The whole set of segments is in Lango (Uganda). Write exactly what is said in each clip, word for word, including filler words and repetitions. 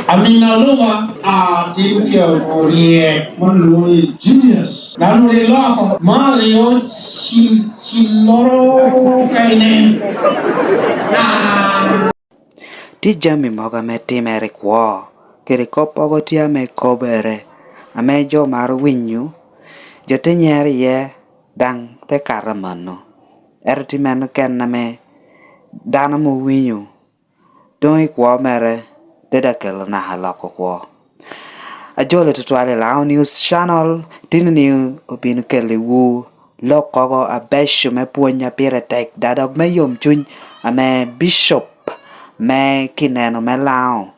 Amina Luma, a, tin tye oryek, man olwoŋo ni genius. Dano ri loko, Mario Cil-, Cilloro Kaine. Ah. Tye jami mogo ame timere i kwo, kede kop mogo tye ame kobere, ame jo maro winyo, jo te nyero iye, daŋ te kato amanno. Ento tye meno kene ame dano ame owinyo, doŋ i kwo mere, te daŋ kelo naka loko kwo. Ajolo tutwal i Lango News Channel, tini-ni obino kelliwu lok mogo abeco me pwony a pire tek, da dok me yomcuny, ame Bishop me kineno me Lango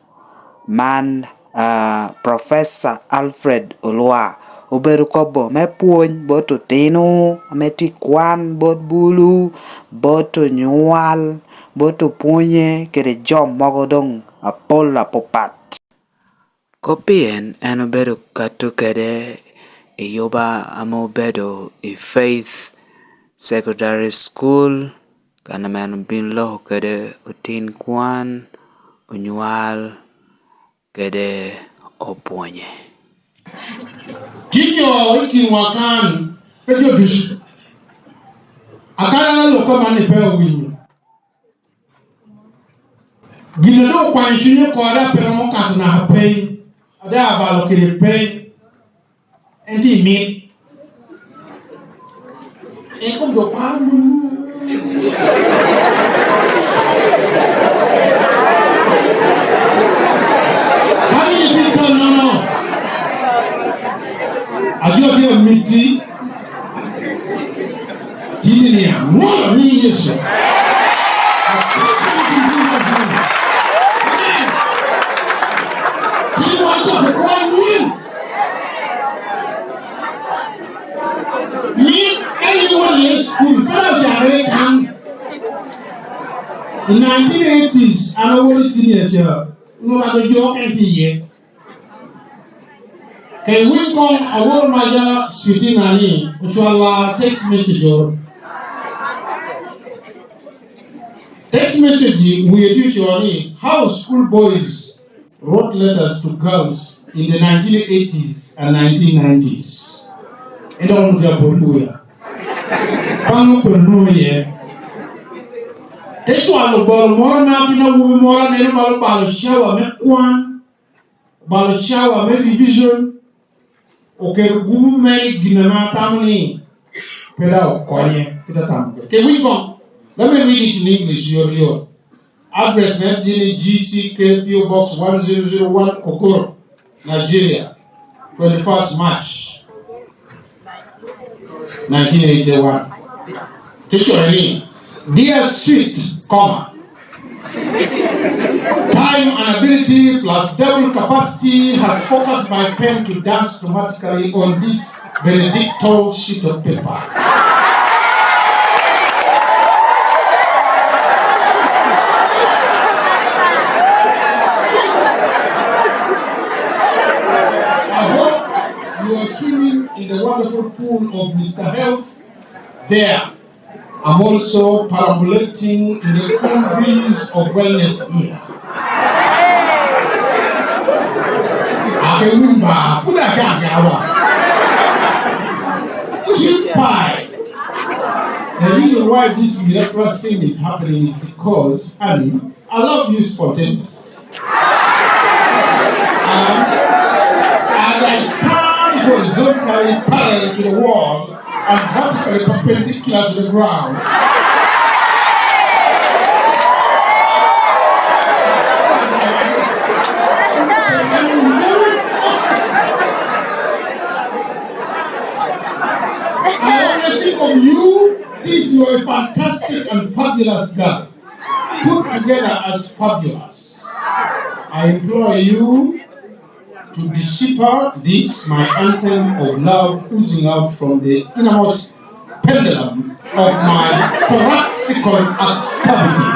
man, ah, Professor Alfred Olwa obedo kobo me pwony bot otino ame tye i kwan, bot bulu, bot onywal, bot opwonye, kede jo mogo doŋ apol apapat. Kop pien en obedo kato kede i yuba ame obedo i Faith Secondary School, kan ame en obin loko kede otin kwan, onywal, kede opwonye. Tye jo i kinwa kan, pe jo ducu. Akana lok aman ni pe owinyo. Gin a doŋ okwanyo cunye oko, ada pe romo kato naka piny, ada abalo kede piny, en tye i mit. En kom dok paro munu. Ka in itye kannono, ajo tye amiti. Tini ni aŋolo ni Yecu. Tini waco ko kwan nin. Ni ka in iwor i school, pe dok ocakere kan. I nineteen eighties, an awor i senior ca, onwoŋo ado jo en tye iye. Ka iwiny koŋ awor maca Sweetina ni ocwala text message oro. Text message wie tye ocoo ni, "How school boys wrote letters to girls in the nineteen eighties and nineteen nineties." En dok onwoŋo tye apot i wia. Baŋ okwero nwoŋo iye. Te cwalo bal moro me atin awobi moro aneno balo balo cawa me kwan. Balo cawa me revision, oketo gupu mere i gin ame atamo ni pe daŋ okonye, kit atamo kede. Ke winy koŋ, let me read it in English, yot yot. Address me tye ni G C K P O Box one zero zero one, Kokoro, Nigeria, twenty-first March. Nineteen eighty-one. Te coyo ni, "Dear sweet, comma, time and ability plus double capacity has focused my pen to dance dramatically on this Benedictine sheet of paper." I hope you are swimming in the wonderful pool of Mister Health there. I'm also perambulating in the cool breeze of wellness here. Ake wimba, put a chance, awa. Sweet pie. The reason why this miraculous thing is happening is because, honey, I love you spontaneously. And as I stand horizontal parallel to the wall and vertically perpendicular to the ground, I only think of you since you are a fantastic and fabulous girl, put together as fabulous. I implore you to decipher this, my anthem of love oozing out from the innermost pendulum of my thoracical cavity.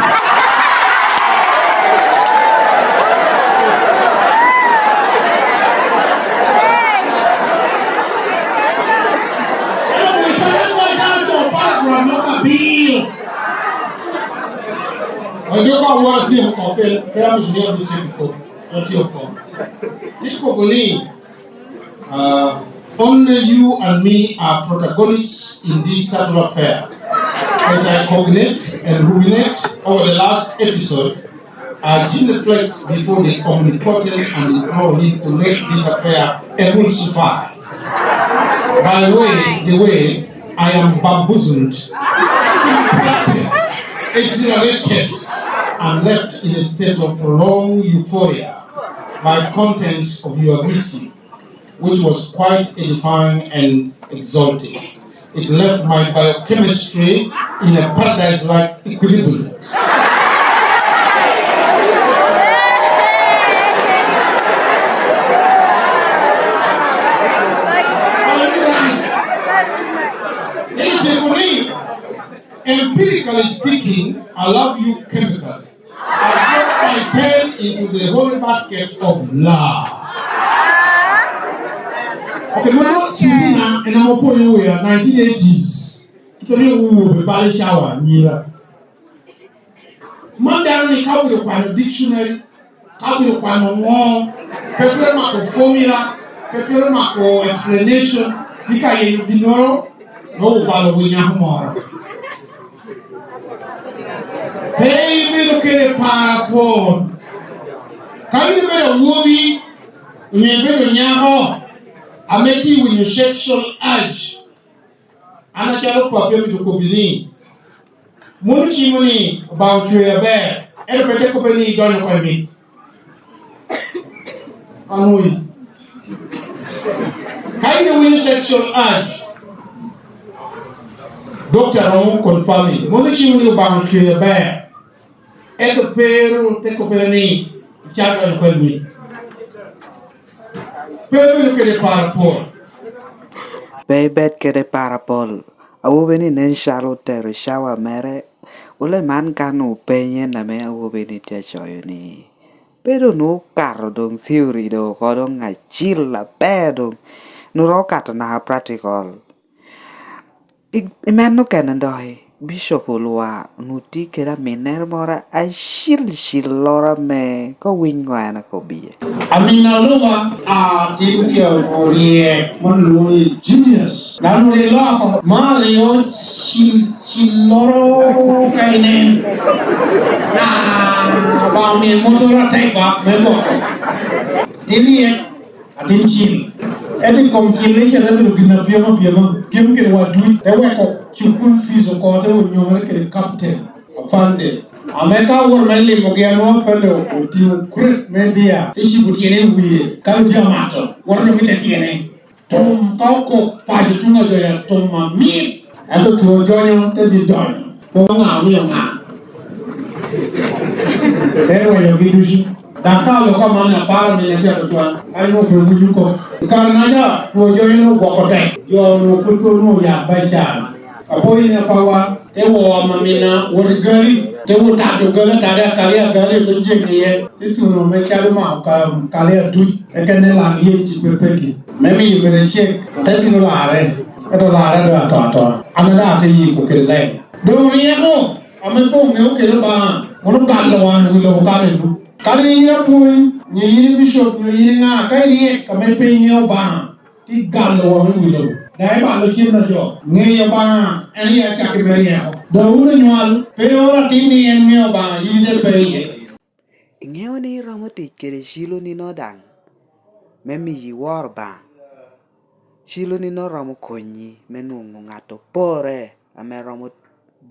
Ojo ka wara tye oko pe, pe amito ni abicel kop. Ikobo ni, uh, only you and me are protagonists in this subtle affair. As I cognate and ruminate over the last episode, I genuflect before the omnipotent and implore him to let this affair emulsify. By the way, the way I am bamboozled, flattered, exhilarated, and left in a state of prolonged euphoria by contents of your missive, which was quite edifying and exalting. It left my biochemistry in a paradise-like equilibrium. Empirically speaking, I love you chemically. I drop my pen into the holy basket of love. Okay, mano Sutina en ame opwonyo wia nineteen eighties. Kite ni owuok i bal i cawa anyira. Man dano ni ka obedo kwano dictionary, ka obedo kwano ŋo, pe twero mako formula, pe twero mako explanation, tika yenyo ginnoro, me obalo wi nyako moro. Pe ibedo kede par apol. Ka in ibedo awobi, onyo ibedo nyako, ame tye winyo sexual urge, an acalo papi amito kobbi ni, mom ocimo ni Obaŋa ocwee aber, ento pe te kobbe ni idonyo oko i mit. Anwoyi. Ka in iwinyo sexual urge, dokta romo confirming. Mom ocimo ni Obaŋa ocwee aber, ento pe ru te kobbere ni ical donyo oko i mit. Pe ibedo kede par apol. Pe ibed kede par apol. Awobi-ni nen calo otero cawa mere. Wule man ka onwoŋo penye en ame awobi-ni tye acoyo ni, pe doŋ onwoŋo okato doŋ theory doŋ oko doŋ acil aber doŋ. Onwoŋo okato naka practical. I, i meno kene doki, Bishop Olwa onwoŋo tye kede aminnere moro acil cilloro ame ka owiny ŋo en akobo iye. Amina Olwa, a, tye tye oryek, man olwoŋo ni genius. Dano ri loko, ma ryo cil, cilloro ka inen. A, ba omio motor atek ba, me gwoko. Tye ryek, Atin cil. Ento i kom cil-le cen abedo gin apyem apyema, pyem kede wa duc, te weko cukul fees oko, te onyomere kede captain, afande. Ame ka owoto me limogi, anwoŋo afande otingo crate me bia, te cibo tyene i wie, ka otye amato, woto dok i te tyene. Tum ka okok paco tuŋ ajoya tum amit, ento two jonyo te bino donyo. Kobo ŋa omio ŋa? Te rweyogi ducu. Dok ka aloko amanni aparo ni acito twan, an onwoŋo pe winyo kop. I kare-naca, two jonyo onwoŋo gwoko tek. Jo onwoŋo pwod pe onwoŋo yat ba i caro. Apo in apawa, te woo amanina, wot i gali, te wot tado gali atada, akali agali, te jek iye, te tuno me calo mako ka-, kali aduc, eka ne lang yec i pepegi. Me miyo kede cek, te bino larre, ento larre doŋ ato atoa. An daŋ ate yiko kede lem. Doŋ ryeko ame pe oŋeo kede Obaŋa, mono galo wan i wi lobo kare-nu. Kadi in apwony, nyo in bicop, nyo in ŋa, ka iryek ame pe iŋeo Obaŋa, ti galo woko i wi lobo, daŋ ibalo cen a jo. Ŋeyo Obaŋa en aye acakki me ryeko. Doŋ wun onywal, pe ioro atin ni en ŋeo Obaŋa, yin ite pe iye. Iŋeo ni iromo tic kede cilo nino daŋ, me miyi woro Obaŋa. Cilo nino romo konyi me nwoŋo ŋat opore ame romo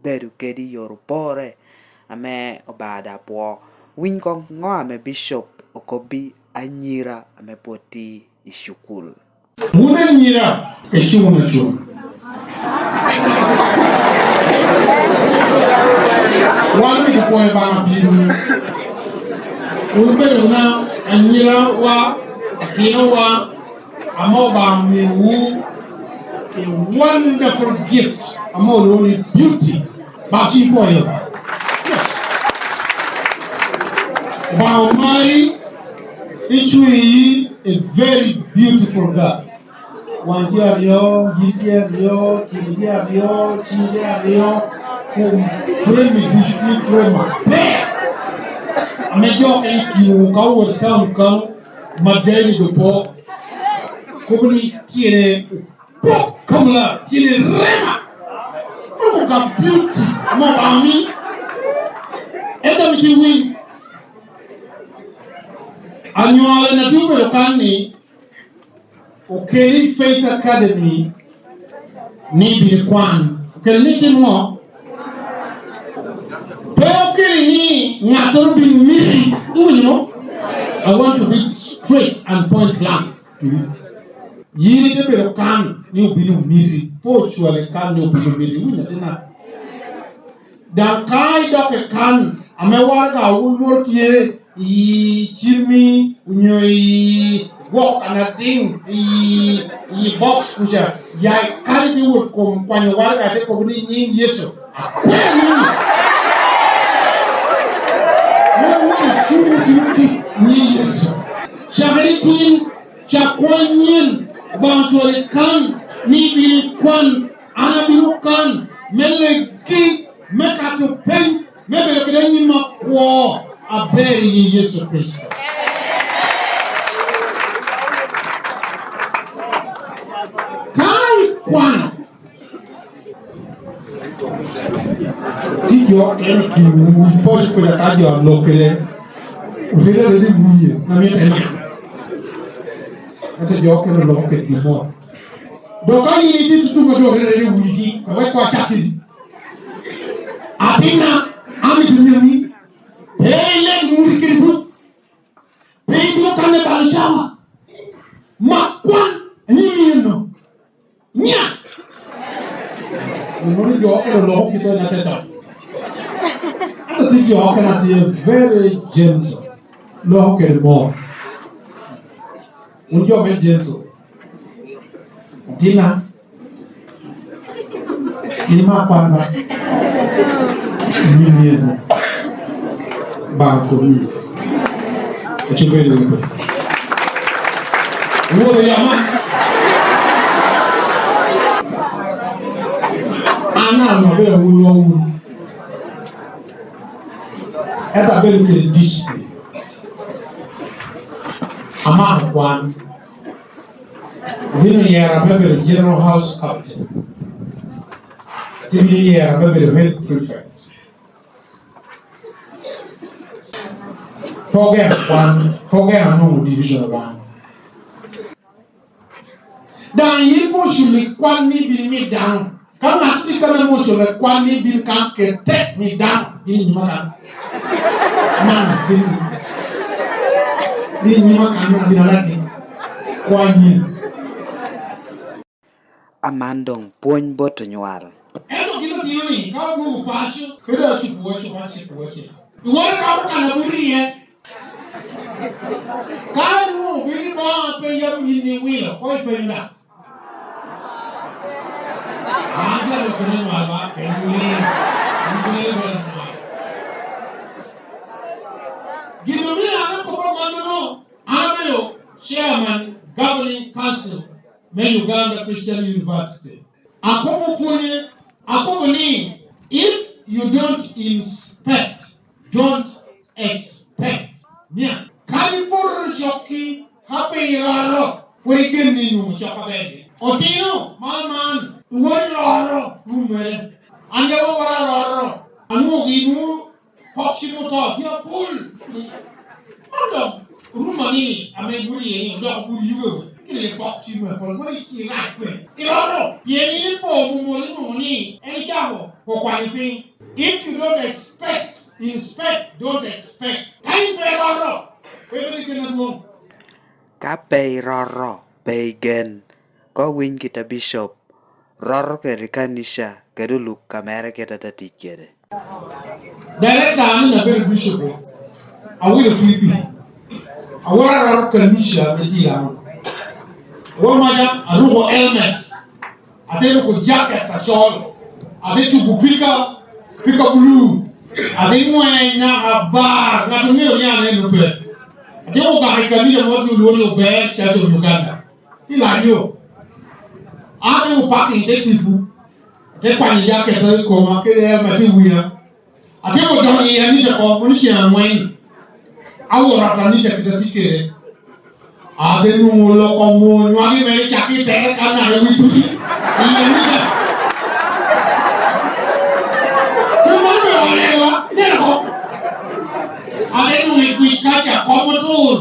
bedo kedi i yor opore ame Obaŋa daŋ pwo. Winy koŋ ŋo ame bicop okobbi anyira ame pwod tye i cukul. Wun anyira, icuŋ wunu acuŋa. Wan omito pwoyo Obaŋa piwu. Wun bedo wunu anyirawa, atinowa, ame Obaŋa omiwu a wonderful gift, ame olwoŋo ni beauty. Bak ci pwoyo. Yes. Obaŋa omari, icwii a very beautiful girl. Waŋ tye aryo, yit tye aryo, tyeni tye aryo, cim tye aryo, kom frame ducu tye frame aber. Ame jo okene i kinwu ka owot i taun kano, ma daily do po, kobo ni tyene pok kamula, tyene rema. Mano ka beauty ame Obaŋa omi. Ento mito iwiny. Anywalana tye obedo kan ni, okeli Faith Academy ni bino kwan. Okeli ni tim ŋo? Pe okeli ni ŋattoro bin miti. Iwinyo mo? I want to be straight and point blank to you. Yin ite bedo kan ni obino miti. Pe ocwale kan ni obino miti. Iwinyo atina? Daŋ ka idok i kan, ame waraga wun lworo tye i cimmi, onyo i gwok anadiŋ, i, i box kuca, ya i kan ite wot kom kwanyo waraga, ite kobo ni, "Nyiŋ Yecu, akwero ni." Wun myero icuŋ wunu kit nyiŋ Yecu. Cakere tin, cak kwan nyin, Obaŋa ocwalo i kan, ni ibino kwan, an abino kan, me leggi, me kato peny, me bedo kede anyim akwo aber i Yecu Kricito. Ka ikwano, tye jo okene i kinwu, ipoc kweda ka jo a lok kede, obedo adada i wie, na mitte niaŋ. Ento jo okene oloko kedgi mot. Dok ka yin itye tutuŋ a jo okene i wigi, ka wek kwa cak kedi. Atinna, amito myegi, pe ilek muri kede buk, pe ibino kanne balo cawa. Mak kwan, anyimi eno. Nya! Mano jo okene oloko kite na te dok. Ento tye jo okene a tye very gentle. Loko kede mor. Wun jo me gentle. Atinna, in ma kwan ba. Yin yen. Ba komi. Ecube ni. Wuoro yama. An an abedo wun wa wun. Ento abedo kede discipline. Amako kwan. Obino yera me bedo General House Captain. Te bino yera me bedo Head Prefect. Pe ogeno kwan, pe ogeno anwoŋo Division one. Daŋ yin pe oculo i kwan ni ibino mi dano. Ka ŋat tye kan ame oculo i kwan ni ibino kan kede tek mi dano, bino i nyima kan. Man, bino, bino i nyima kan, man bino alagi. Kwan yin. Aman doŋ pwony bot onywal. Ento gin otino ni, ka odwogo paco, kede acupu wacu, acupu wacu. Iworo ka okalo aburi iye. Ka nwoŋo bedo i boŋo pe yam yin iwilo, ko ipenyo da. An jalo kene nwal ba, en wili, en wili bala nwal. Gin omio an akobo mannono, an abedo chairman governing council me Uganda Christian University. Akobo pwonye, akobo ni, if you don't inspect, don't expect. Nia, kadi poto cokki, ka pe iroro, pwod igen ni nwoŋo cok aber. Otino, man, man, iwot iroro, rummere. An yam awot aroro, anwoŋo gin wunu, pok cim oto, tye apol. Man dok, rumma ni, ame iwot iye ni, odoko bur yuge we. Kede pok cim apol, wot ici rac we. Iroro, pien in ipo mumol inwoŋo ni, en icako, okwanyo piny. If you don't expect, inspect, don't expect. Ka in pe iroro, pe ibedo i gen adwoŋ. Ka pe iroro, pe igen. Ka owiny kit a bicop, roro kede kanica, kede oluk ka mere kit a tye tic kede. Director, an abedo bicop, awilo pipi. Awot aroro kanica me tye i Lamu. Awot maca, aruko helmet. Ate ruko jacket acol, ate tugo pika, pika blue, ate ngweny naka bar, ŋat oŋeo ni an en ope. Ate ogak i kanisa mo tye olwor ni Ober Church of Uganda, i Layo. Ate opaki te tipo, ate kwanyo jacket i koma, kede helmet i wia. Ate odonyo i kanisa oko, kono ceŋ angwen. Awor atanica kit a tye kede. Ate nwoŋo loko mo nywagi mere cak i tere ka naka i wi tuli. I Elisha. Pe man be olego, neno. Ate nwoŋo i gwic kaca, kom otur,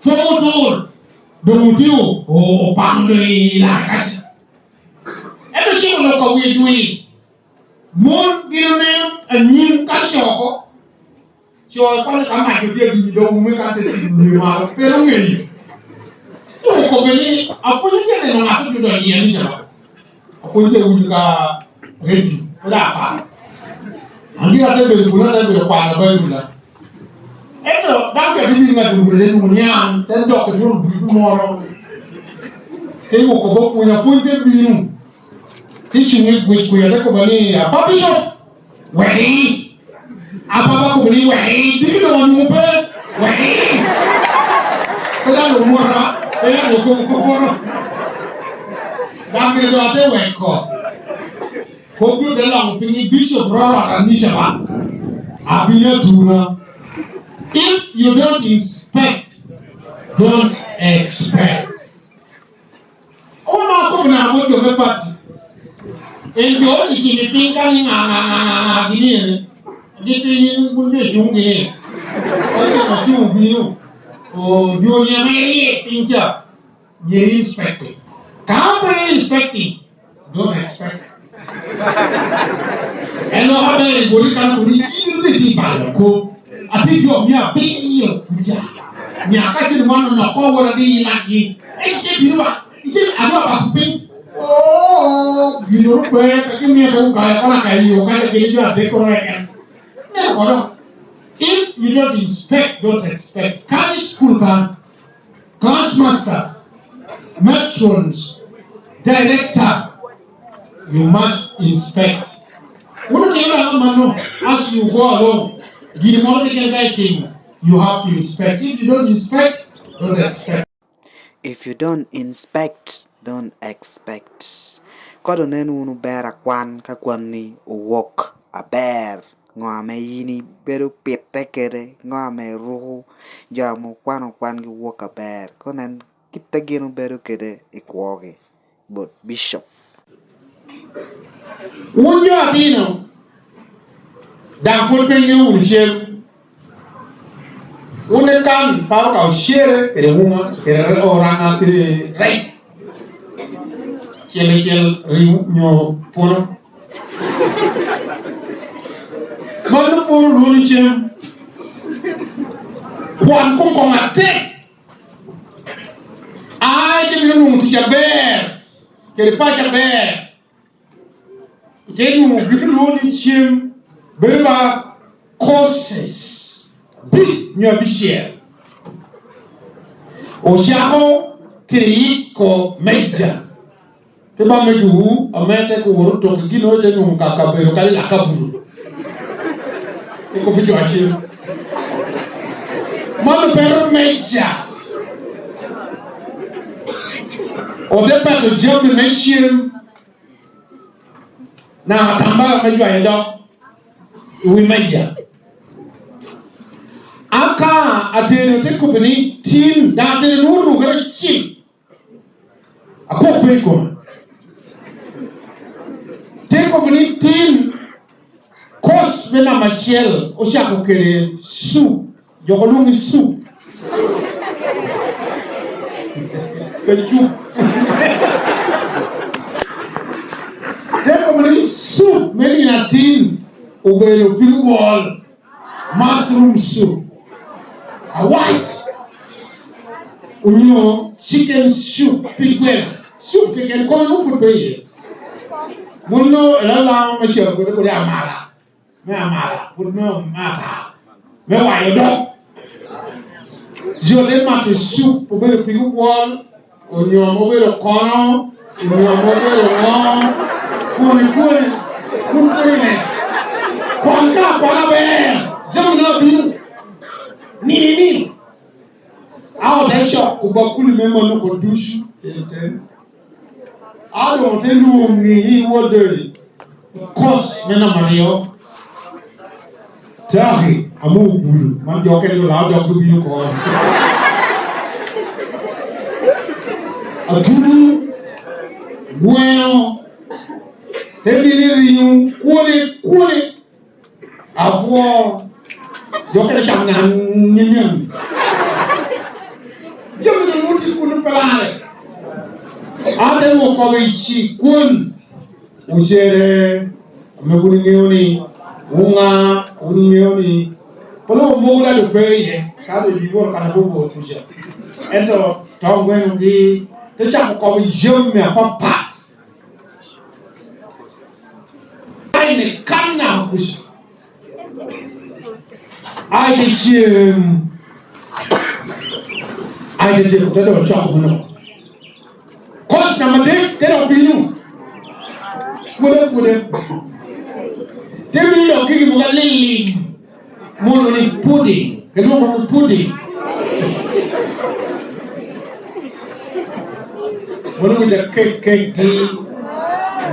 pwom otur, doŋ otio o-, opando i lar kaca. Ento ciko loko wie dwi. Mon gin oneno anyim ka coko. Co kwano ka mac otye adunyi dog wume ka te timo dwe malo, pe oŋeyo. Okobbe ni, "Apwony atye neno ŋat odonyo i anisa." Apwony tye awinyo ka redio, pe dok aparo. An gin ate bedo kuno, ate bedo kwano Baibul da. Ento dano tye abino ŋat ogudo te nwoŋo niaŋ, te dok i dwon buto moro. Te wok obo pwony, apwony te bino. Te cuŋ i gwic kuya, te kobba ni, "Apa Bishop, wek i." Apapa kobbe ni, "Wek i, diki doŋ onwoŋo pe, wek i." Pe dano omota, pe dano okobo kop moro. Dok gire doŋ ate weko. Kop dul te loŋo piny ni, "Bishop roro aranisha ba, abino atuna." If you don't inspect, don't expect. Wan akobo naka bot jo me pati. En jo ocicini piny ka ni ŋa, ŋa, ŋa, ŋa, ŋa, gini ene. Gi piny in wun jo cuŋ gini. Ociko cuŋ obino. O, joni ame irie piny ca. Ye inspecting. Ka pe inspecting, don't expect. En loko aber i boti kan kodi yin ite ti balo ko. Ati jo mia abiro kuca. Mia ka cin man onoko wala di ilagi. Ite bino ba. Ite adwa ba piny. Oh, gino kwe, kaki mia ko kaya kona kayo, kaya gini jo adek ko reken. Neno kono. If you don't inspect, don't expect. Kani school ka, class masters, matrons, director, you must inspect. Wun otimo dano mano, as you go along, gin moro keken ka itimo, you have to inspect. If you don't inspect, don't expect. If you don't inspect, don't expect. Kodo nen wunu ber akwan ka kwanni owok aber. Ŋo ame yin ibedo pitte kede? Ŋo ame ruko jo ame okwano kwangi wok aber? Kono nen kit a gin obedo kede i kwogi bot bicop. Wun jo atino, daŋ pwod pe iŋeo wunu cem. Wun ikan paro ka ocere kede wuma, kede oraŋa, kede rec. Cel icel riŋo nyo puno. Mano poro lwoni cem. Kwan kom koŋ atek. Ai, ce bino nwoŋo tic aber, kede paco aber. Ite nwoŋo gin olwoŋo ni cem bedo ba courses abic nyo abicel. Ocako kede yiko meja. Te ba megiwu, ame te kuro tok i ginnoro te nwoŋo ka kabedo kadi laka bulu. Ikopo jo acel. Man obedo meja. Ote peto jami me cem. Na atambara me jwayo dok i wi meja. Aka atero te kobbe ni, "Tin, daŋ atero ni orukere cil." Akok pe i kome. Te kobbe ni, "Tin, kos me namba acel ocako kede sup." Jo olwoŋo ni sup. Pe cup. Te kobo ni sup me nino atin obedo pig wol, mushroom soup, awac, onyo chicken soup, pig gweno. Sup keken kome nwoŋo pwod pe iye. Mano elalaŋo me cero kede kodi amala. Me amala, pwod me, me ata, me wayo dog. Jo te mato cup, obedo pig obwol, onyo obedo kono, onyo obedo ŋo, kuni kuni, kun kuni ne. Kwan ka kwan aber, jami na bino. Nini nini. A ote cok ku bakuli me mano kod ducu, tero tero. A doŋ ote lwoŋi i wodde i kos me namba aryo. Caki, ame obudo, man jo okene olao dok obino oko. Atudu, gweno, te bino i ringo, kwone, kwone. Abwo, jo okene camo na nyenyen. Jami doŋ otye kuno pe lare. An te wok kobo i ci kwon. Ocere, ame wun iŋeo ni, wuŋa, wun iŋeo ni, kono omogo daŋ doŋ pe iye, ka doŋ ji woro kan abobo tuca. Ento toŋ gweno gi, te cako kobo jami apapat. Ai, ne kan na kuc. Ai, te cem. Ai, te cem, te doŋ coko muno. Kos na madek, te doŋ bino. Kude, kude. Te bino doŋ gigi muga lilim. Mono ni pudding, kilwongo ni pudding. Mono wica kek kek gi,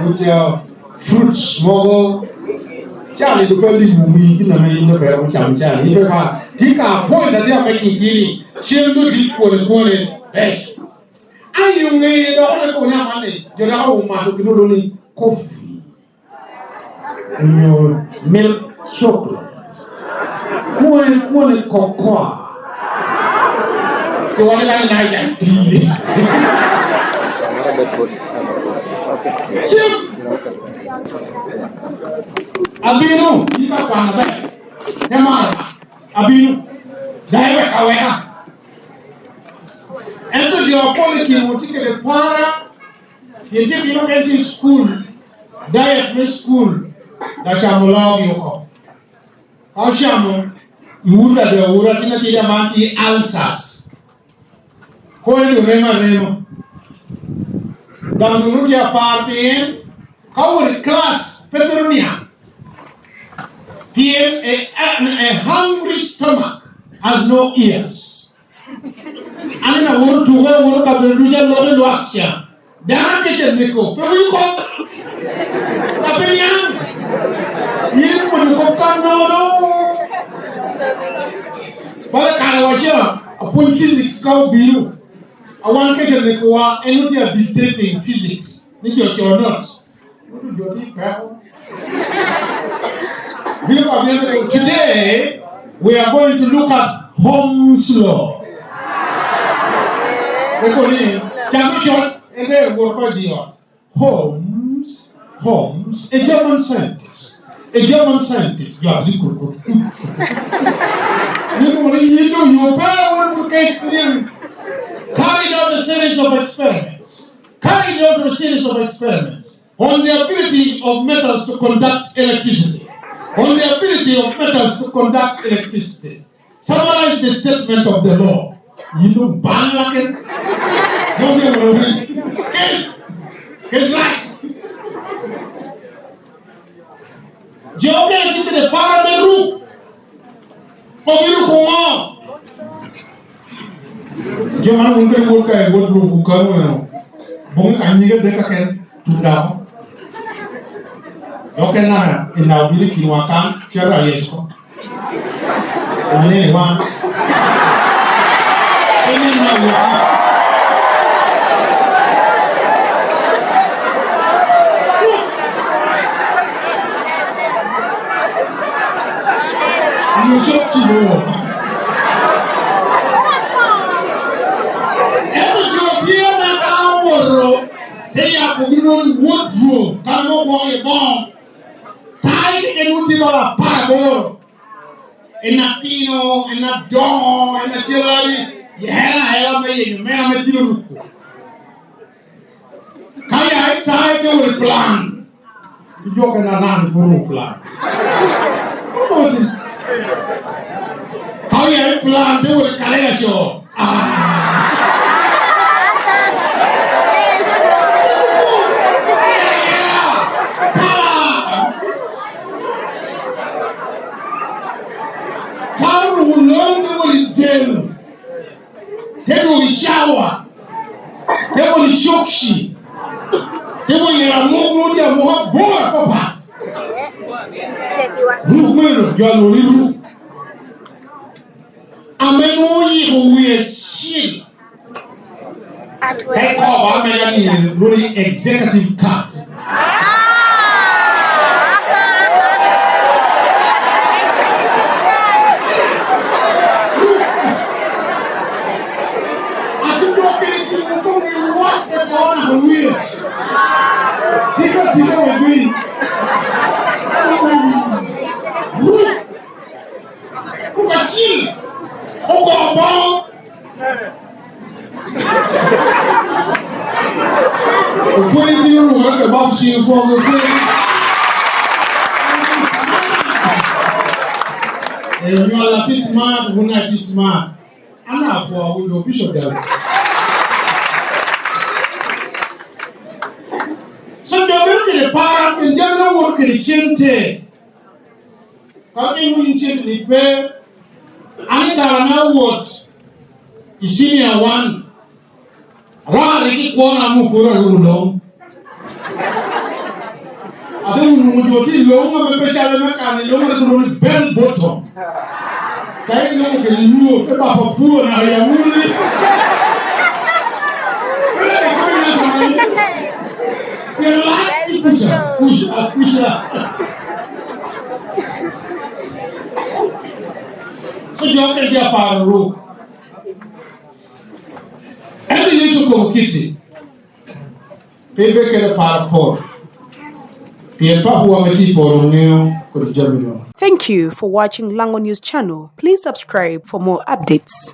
wica fruits mogo. Cani doŋ pe limo wi gin ame in doŋ pe icamo cani. In pe pa, tye ka point a tye ame kikini, cem doŋ tye kwone kwone, bec. Ayo ŋeye dok ame koni amanni, jo dok omato gin olo ni coffee. Onyo milk chocolate. Kwone, kwone cocoa. Kiwaco ni Niger tea. Cim. Abino, in ka kwana ber. Te mara. Abino. Daŋ iweka aweka. Ento jo apol i kinwu tye kede para, pien tye itino ka itye i cukul, diet me cukul, daŋ camo loogi oko. Ka ocamo, iwuto ade awuta, tin atida man tye ulcers. Kono doŋ remo arema. Daŋ doŋ tye apar pien, ka owot i class, pe twero niaŋ. Pien a, a, a hungry stomach has no ears. An en awoto tuko, awoto kabedo ducu, aloko i lwak ca. Dano akec aneko, pe winyo kop. Ka pe niaŋ, yin pwod kop kannono. Bala kare waca, apwony physics ka obino. A wan kec anekowa, en otye a dictating physics, ni jo coo not. Mono jo tye peko. Bino ka bino, today we are going to look at Ohm's law. Eko ni, cano cot, ete wot ko i di ot. Ohm's, Ohm's, a German scientist. A German scientist, jo abili kut, kut, kut. Ni mo ni yin doŋ yo pe, wot kut ka experience. Carried out a series of experiments. Carried out a series of experiments on the ability of metals to conduct electricity. On the ability of metals to conduct electricity. Summarize the statement of the law. Yin doŋ bal lakin. Doŋ doŋ wuro wuro. Kel. Kel right. Jo okene tye kede para me ru. Obino kuŋo? Jo man wun kede wot ka i wodroom kun kano eno. Boŋe ka nyige adek kaken, tuŋ dako. Dok en naka i naka obino i kinwa kan, cito aryec oko. Wane i wan. En en naka wot. Onyo cop ci loo. Ento jo tye ame ka owoto, te yako gi lwongo ni wardrobe, kan mo gwoko i boŋo. Tayi keken wun tye bala apar aboro. En atino, en adoŋo, en acel adi, ihero ahera me yenyo me ame tye oruko. Ka ya i tayi te wot i plan. Ijoke na nan i buru plan. Omoci. Ka oya i plan, te wot i kale ya co. Ah. Kala. Ka oruko long, te wot i del. Te dwogo i cawa, te wot i cokci, te wot i amok, nwoŋo tye amok abor apapat. Ruk meno, jo alwoni ruk. Ame nwoŋo oyiko wie acil. Ka ikobo amega ni, lwongo ni executive cut. Atudo kede timo kong i wot e kona awire. Tiko, tiko, wek winy. Ruk. Ruk acil. Ogo boŋo. Opwony tye olwora ka bab cing kwong opwony. Eyo, nywal atic smart, wun atic smart. An apwoo wun do Bishop David. So, jo bedo kede par, pien jami dok woto kede cente. Ka gin winy cente ni pe, an i kare ame awot i senior one, arware ki kwona ame oporo arumo loŋ. Ate wunu jo tye i loŋ ame pe calo me kan i loŋ ame lwongo ni bell bottom. Ka iloko kede nyuo, te bapa puro naka i awuli. Pe ikobo ni atamo ni. Pien lac i kuca, kuca, kuca. So jo kede tye aparo ru. Ento Yecu okobo kiti, pe ibed kede paro pol, pien Papawa ame tye i polo ŋeo kodi jami doŋ. Thank you for watching Lango News Channel. Please subscribe for more updates.